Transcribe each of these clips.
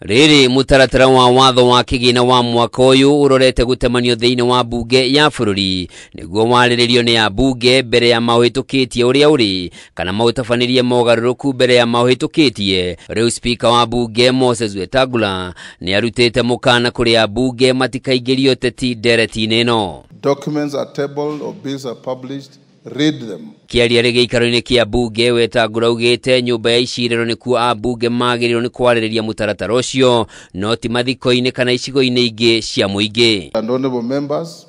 Rĩrĩ mũtaratara wa watho wa kĩgĩna wa mwaka ũyũ ũrorete gũtemanio thĩinĩ wa mbunge ya bũrũri nĩguo warĩrĩrio nĩ ambunge mbere ya maũhĩtũkĩtie ũrĩa ũrĩ kana maũtabanĩrie mogarũrũku mbere ya maũhĩtũkĩtie. Rĩu spika wa mbunge Moses Wetangula nĩ arutĩte mũkana kũrĩ ambunge matikaingĩrie ũteti ndereti-inĩ ĩno. Documents are tabled or bills are published, read them. Kĩaria rĩ gĩikaro-inĩ kĩa mbunge Wetangula augĩte nyũmba ya icirĩro nĩkuo ambunge magĩrĩirwo nĩ kwarĩrĩria mũtaratara ũcio no ti mathiko-inĩ kana icigo-inĩ ingĩ cia mũingĩ. And honorable members,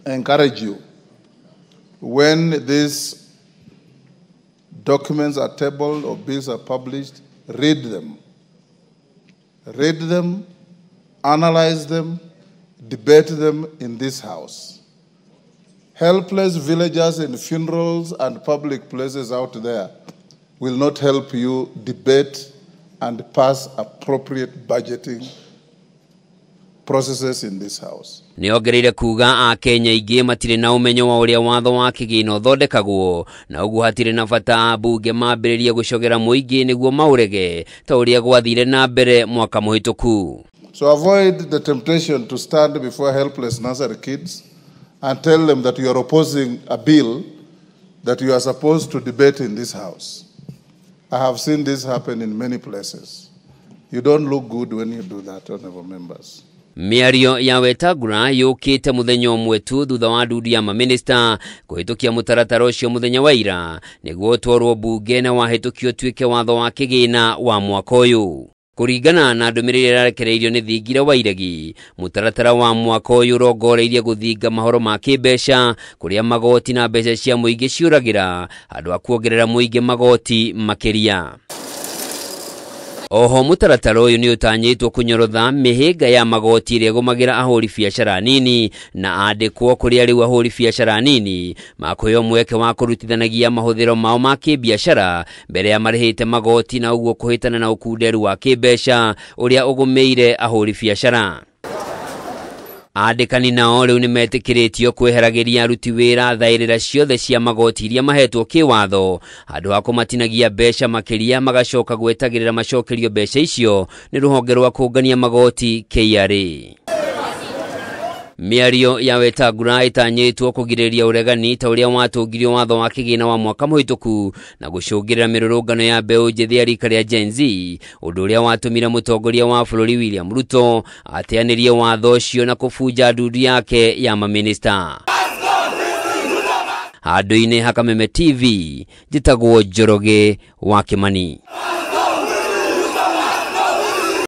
I encourage you, when these documents are tabled or bills are published, read them. Read them, analyze them, debate them in this house. Helpless villagers in funerals and public places out there will not help you debate and pass appropriate budgeting processes in this house. Nĩongereire kuga akenya aingĩ matirĩ na ũmenyo wa ũrĩa watho wa kĩgĩna ũthondekagwo na ũguo hatirĩ na bata ambunge mambĩrĩrie gũcogera mũingĩ nĩguo maũrege ta ũrĩa gwathire na mbere mwaka mũhĩtũku. So avoid the temptation to stand before helpless nursery kids and tell them that you are opposing a bill that you are supposed to debate in this house. I have seen this happen in many places. You don't look good when you do that, honorable members. Mĩario ya Wetangula yũkĩte mũthenya ũmwe tu thutha wa ndundu ya mamĩnĩsta kũhĩtũkia mũtaratara ũcio mũthenya wa ira nĩguo ũtwarwo mbunge na wahĩtũkio ũtuĩke watho wa kĩgĩna wa mwaka ũyũ. Kũringana na ndũmĩrĩri ĩrarekereirio nĩ Thingira wa Iregi, mũtaratara wa mwaka ũyũ ũrongoreirie gũthinga mahoro ma kĩmbeca kũrĩa magoti na mbeca cia mũingĩ ciũragĩra handũ ha kuongerera mũingĩ magoti makĩria. Oho mũtaratara ũyũ nĩ ũtanyĩtwo kũnyorotha mĩhĩnga ya magoti ĩrĩa ĩgũmagĩra ahũri biacara nini na andĩkwo kũrĩa rĩu ahũri biacara nini makũheo mweke wa kũrutithanagia mahũthĩro mao ma kĩbiacara mbere ya marĩhĩte magoti na ũguo kũhĩtana na ũkunderu wa kĩmbeca ũrĩa ũgũmĩire ahũri biacara. Andĩkani nao rĩu nĩmetĩkĩrĩtio kweheragĩria aruti wĩra thaĩrĩra ciothe cia magoti iria mahetwo kĩwatho handũ ha kũmatinagia mbeca makĩria magacoka gwetagĩrĩra macokerio mbeca icio nĩ rũhonge rwa kũngania magoti KRA. Mĩario ya Wetangula ĩtanyĩtwo kũgirĩrĩria ũregani ta ũrĩa watũngirio watho wa kĩgĩna wa mwaka mũhĩtũku na gũcũngĩrĩra mĩrũrũngano ya mbeũ njĩthĩ ya rika rĩa Gen Z, ũndũ ũrĩa watũmire mũtongoria wa bũrũri William Ruto ateanĩrie watho ũcio na kũbunja ndundu yake ya mamĩnĩsta. Handũ-inĩ ha Kameme TV, njĩtagwo Njoroge wa Kĩmani.